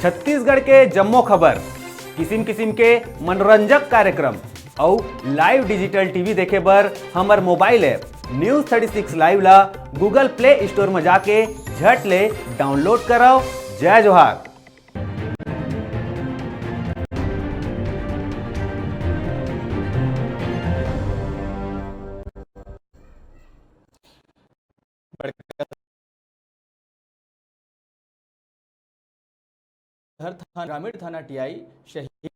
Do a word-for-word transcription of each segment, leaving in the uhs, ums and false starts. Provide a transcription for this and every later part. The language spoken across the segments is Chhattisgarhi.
छत्तीसगढ़ के जम्मो खबर, किसिम किसिम के मनोरंजक कार्यक्रम अउ live digital T V देखे बर हमर mobile app News thirty six Live ला Google Play Store म जाके झट ले download करव। जय जोहार। हर थाना, ग्रामीण थाना T I शहीद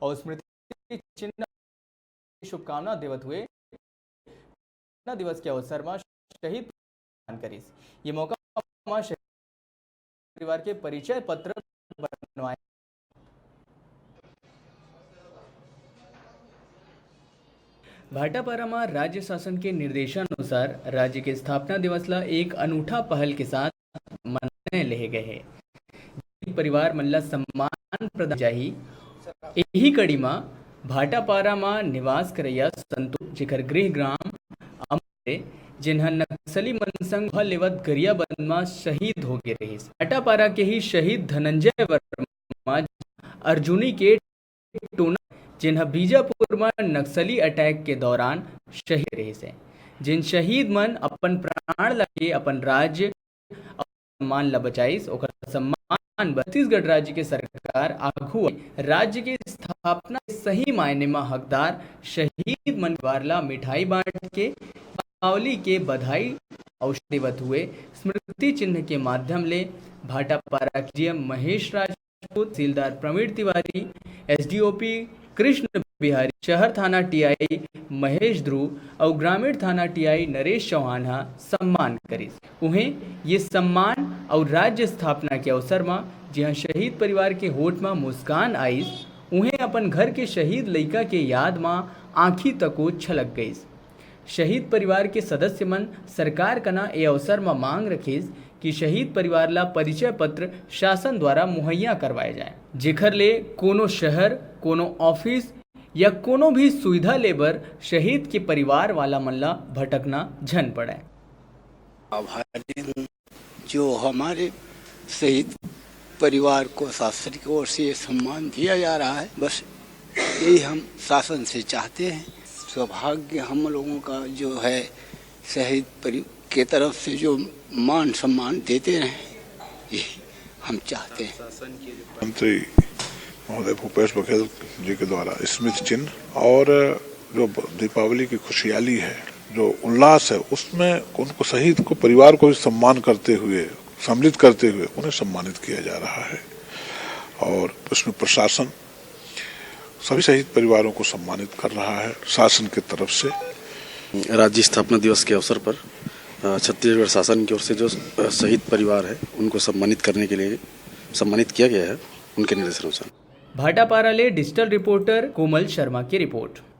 अउ स्मृति चिन्ह शुभकामना देवत हुए स्थापना दिवस के अवसर म शहीद प्रदान करिस। ये मौका म शहीद परिवार के परिचय पत्र बनवाए। भाटापारा म राज्य शासन के निर्देशानुसार राज्य के स्थापना दिवस ला एक अनूठा पहल के साथ मनाए लेहे गए हे। गरीब परिवार मन ला सम्मान प्रदान जाही। एही कड़ी म भाटापारा म निवास करैया संतोष, जेकर गृह ग्राम अमर हे, जेन ह नक्सली मन संग लोहा लेवत गरियाबंद म शहीद हो गे रहिस। भाटापारा के ही शहीद धनंजय वर्मा अर्जुनी के टोना, जेन ह बीजापुर म नक्सली attack के दौरान शहीद रहिस हे, जेन शहीद मन अपन प्राण ला के अपन राज्य अउ सम्मान ला बचाइस, ओकर सम्मान बर छत्तीसगढ़ राज्य के सरकार आघू आए। राज्य के स्थापना के सही मायने म हकदार शहीद मन परिवार ला मिठाई बांट के दीपावली के बधाई अउ देवत हुए स्मृति चिन्ह के माध्यम ले भाटापारा के G M महेश राज Rajput, tehsildar Praveen Tiwari, S D O P Krishna Bihari, शहर थाना T I महेश ध्रुव अउ ग्रामीण थाना T I नरेश चौहान ह सम्मान करिस। उहें, ये सम्मान अउ राज्य स्थापना के अवसर म जिहां शहीद परिवार के होठ म मुस्कान आइस, उहें अपन घर के शहीद लइका के याद म आंखी तको छलक गइस। शहीद परिवार के सदस्य मन सरकार कना ए अवसर म मांग रखिस कि शहीद परिवार ला परिचय पत्र शासन द्वारा मुहैया करवाए जाए, जेखर ले कोनो शहर, कोनो ऑफिस या कोनो भी सुविधा ले बर शहीद के परिवार वाला मन ला भटकना झन पड़े। आभारी हूँ जो हमारे शहीद परिवार को शासन की ओर से ये सम्मान दिया जा रहा है। बस यही हम शासन से चाहते हैं। सौभाग्य हम लोगों का जो है, शहीद परि-, के तरफ से जो मान सम्मान देते रहें, यही हम चाहते हैं। मंत्री महोदय भूपेश बघेल जी के द्वारा स्मृति चिन्ह और जो ब-, दीपावली की खुशहाली है, जो उल्लास है, उसमें उनको, शहीद को, परिवार को भी सम्मान करते हुए, सम्मिलित करते हुए उन्हें सम्मानित किया जा रहा है। और उसमें प्रशासन सभी शहीद परिवारों को सम्मानित कर रहा है शासन की तरफ से। राज्य स्थापना दिवस के अवसर पर, अ, छत्तीसगढ़ शासन की ओर से जो, अ, शहीद परिवार है, उनको सम्मानित करने के लिए, सम्मानित किया गया है, उनके निर्देशानुसार। भाटापारा ले digital reporter कोमल शर्मा की report।